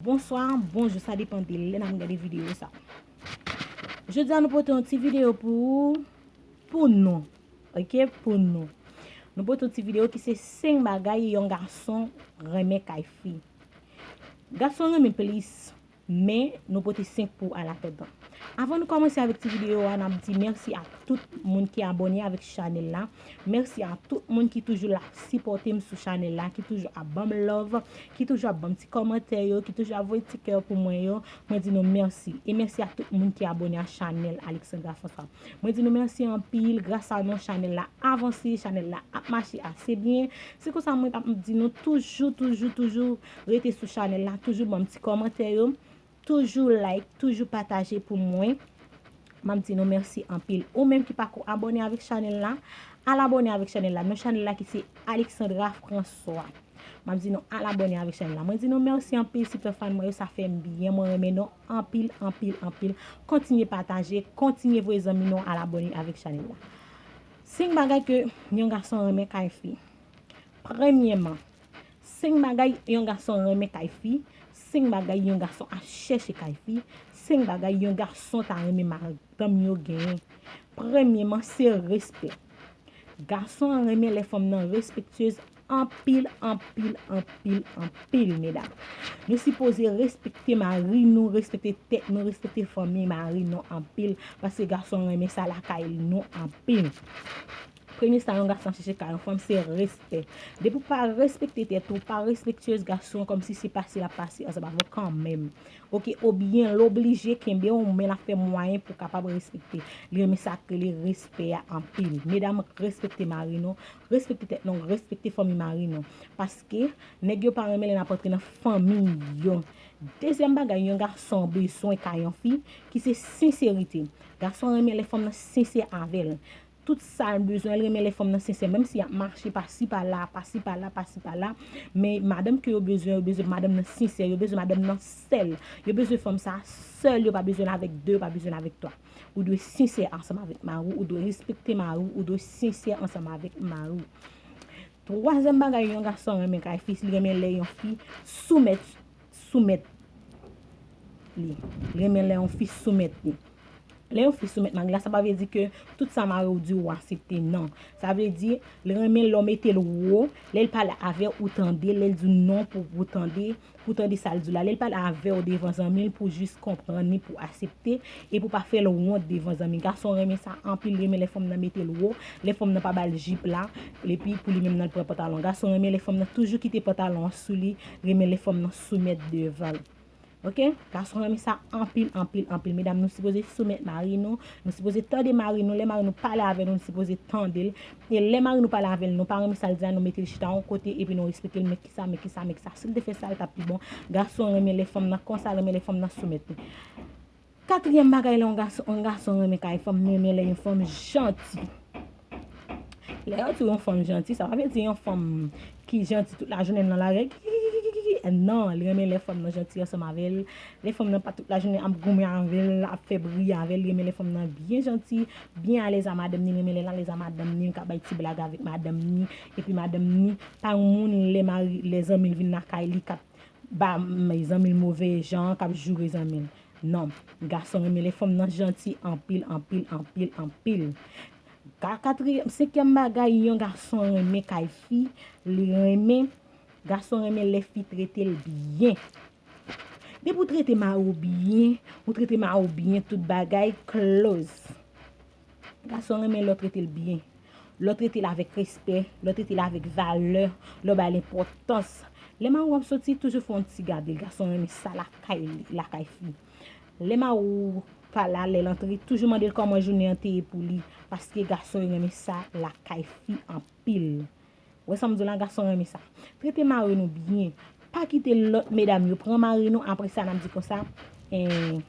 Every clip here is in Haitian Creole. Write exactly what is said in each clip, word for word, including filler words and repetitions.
Bonswa, bonjou, sa depann de lè n ap gade videyo sa. Jodi a nou pote yon ti videyo pou, pou nou. Ok, pou nou. Nou pote yon ti videyo ki se senk bagay yon gason renmen kay fi. Gason renmen plis, men nou pote senk pou w alatandan. Avan nou kòmanse avèk ti videyo a, n ap di mèsi a tout moun ki abòne avèk chanèl la. Mèsi a tout moun ki toujou la sipòte m sou chanèl la, ki toujou ap ban m love, ki toujou ap ban m ti kòmantè yo, ki toujou ap voye ti kè pou mwen yo. Mwen di nou mèsi. E mèsi a tout moun ki abòne a chanèl Alexandra François. Mwen di nou mèsi anpil. Gras a nou, chanèl la avanse, chanèl la ap mache ase byen. Se konsa mwen ap di nou toujou, toujou, toujou rete sou chanèl la, toujou ban m ti kòmantè yo, toujou like, toujou pataje pou mwen. M ap di nou mèsi anpil. Ou menm ki pako abòne avèk chanèl la, al abòne avèk chanèl la. Non chanèl la ki se Alexandra François. M ap di nou al abòne avèk chanèl la. Mwen di nou mèsi anpil, sipè fan mwen yo, sa fè m byen. Mwen renmen nou anpil, anpil, anpil. Kontinye pataje, kontinye voye zanmi nou al abòne avèk chanèl la. Senk bagay ke yon gason renmen kay fi. Premyèman, senk bagay yon gason renmen kay fi, senk bagay yon gason ap chèche kay fi, senk bagay yon gason ta renmen madanm yo genyen. Premyèman, se respè. Gason an renmen lè fanm nan respektyez anpil, anpil, anpil, anpil, medam. Nou sipoze respekte mari nou, respekte tèt nou, respekte fanmi mari nou anpil, paske gason renmen sa lakay nou anpil. Premye sa yon gason chèche kay yon fanm, se respè. Depi w pa respekte tèt ou, pa respektyez gason, kòmsi se pase l ap pase ansanm avè w kanmenm. Ok, oubyen l oblije kenbe w, men l ap fè mwayen pou w kapab respekte. Li renmen sa k rele respè a anpil. Medam, respekte mari nou, respekte tèt nou, respekte fanmi mari nou. Paske nèg yo pa renmen lè n ap antre nan fanmi yo. Dezyèm bagay yon gason bezwen kay yon fi, ki se senserite. Gason renmen lè fanm nan sensè avè l. Tout sa l bezwen, l renmen lè fanm nan sensè. Menm si y ap mache pasi pala, pasi pala, pasi pala, men madanm ke yo bezwen, yo bezwen madanm nan sensè, yo bezwen madanm nan sèl. Yo bezwen fanm sa sèl, yo pa bezwen l avèk de, yo pa bezwen l avèk twa. Ou dwe sensè ansanm avèk mari w, ou dwe respekte mari w, ou dwe sensè ansanm avèk mari w. Twazyèm bagay yon gason renmen kay fi, li renmen lè yon fi soumèt, soumèt li. Li renmen lè yon fi soumèt li. Lè yon fi soumèt mari la, sa pa vle di ke tout sa mari w di w aksepte, non. Sa vle di, li renmen lè w mete l wo, lè l pale avè w, ou tande, lè l di w non pou, pou tande, pou tande sa l di w la. Lè l pale avè w devan zanmi l, pou jis konprann li, pou aksepte, e pou pa fè l wont devan zanmi. Gason renmen sa anpil, renmen lè fanm nan mete l wo, lè fanm nan pa ba l jip la, epi pou li menm nan l pran pantalon. Gason renmen lè fanm nan toujou kite pantalon an sou li, renmen lè fanm nan soumèt devan l. Ok? Gason renmen sa anpil, anpil, anpil. Medam, nou sipoze soumèt mari nou. Nou sipoze tande mari nou. Lè mari nou pale avè nou, nou sipoze tande l. E lè mari nou pale avè l, nou pa renmen sa l di a, nou mete l chita yon kote, epi nou respekte l. Men kisa, men kisa, men kisa. Si l te fè sa, l t ap pi bon. Gason renmen lè fanm nan konsa, renmen lè fanm nan soumèt li. Katriyèm bagay lè yon gason, yon gason renmen kay fanm, renmen lè yon fanm janti. Lè yo di yon fanm janti, sa pa vle di yon fanm ki janti tout lajounen nan lari. Non, li renmen lè fanm nan janti ansanm avè l. Lè fanm nan pa tout lajounen ap goumen avè l, ap fè bri avè l. Li renmen lè fanm nan byen janti, byen alèz a madanm ni. Li renmen lè l alèz a madanm ni, li ka bay ti blag avèk madanm ni. Epi madanm ni pa yon moun lè mari, lè zanmi l vin lakay li k ap ba zanmi l move jan, k ap joure zanmi l. Non, gason renmen lè fanm nan janti anpil, anpil, anpil, anpil. Ka-, katriyèm, senkyèm bagay yon gason renmen kay fi, li renmen, gason renmen lè fi trete l byen. Depi w trete mari w byen, ou trete mari w byen, tout bagay close. Gason renmen lè w trete l byen. Lè w trete l avèk respè, lè w trete l avèk valè, lè w ba l enpòtans. Lè mari w ap soti, toujou fè yon ti gade l. Gason renmen sa lakay li, lakay fi. Lè mari w pa la, lè l antre, toujou mande l kòman jounen an te ye pou li. Paske gason yo renmen sa lakay fi anpil. Wè sa m di w la, gason renmen sa. Trete mari nou byen. Pa kite lòt medam yo pran mari nou, apre sa n ap di konsa, eh,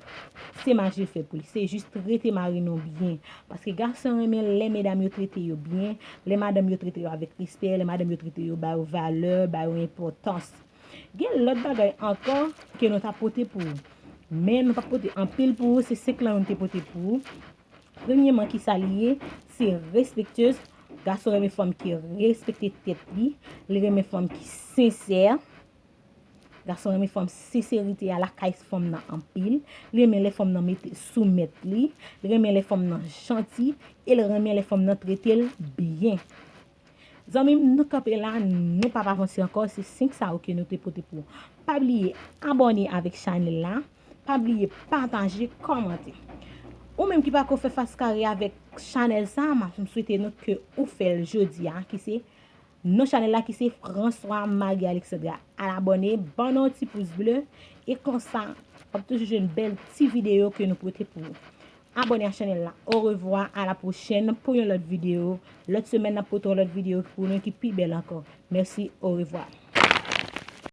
se maji l fè pou li. Se jis trete mari nou byen. Paske gason renmen lè medam yo trete yo byen, lè madanm yo trete yo avèk respè, lè madanm yo trete yo, ba yo valè, ba yo enpòtans. Gen lòt bagay ankò ke nou ta pote pou ou. Men nou pa pote anpil pou ou, se senk lan nou te pote pou ou. Premyèman, kisa li ye? Se respektyez. Gason renmen fanm ki respekte tèt li. Li renmen fanm ki sensè. Gason renmen fanm senserite a lakay fanm nan anpil. Li renmen lè fanm nan mete soumèt li. Li renmen lè fanm nan janti. E li renmen lè fanm nan trete l byen. Zanmi m, nou kanpe la, nou p ap avanse ankò. Se senk sa yo ke nou te pote pou ou. Pa bliye abòne avèk chanèl la. Pa bliye pataje, kòmante. Ou menm ki pako fè fas kare avèk chanèl sa, m ap swete nou ke ou fè l jodi a, ki se non chanèl la ki se François Marie Alexandra. Al abòne, ban nou yon ti pous ble, e konsa, w ap toujou jwenn bèl ti videyo ke nou pote pou ou. Abòne a chanèl la. Orevwa, a la pwochèn pou yon lòt videyo. Lòt semèn, n ap pote yon lòt videyo pou nou ki pi bèl ankò. Mèsi, orevwa.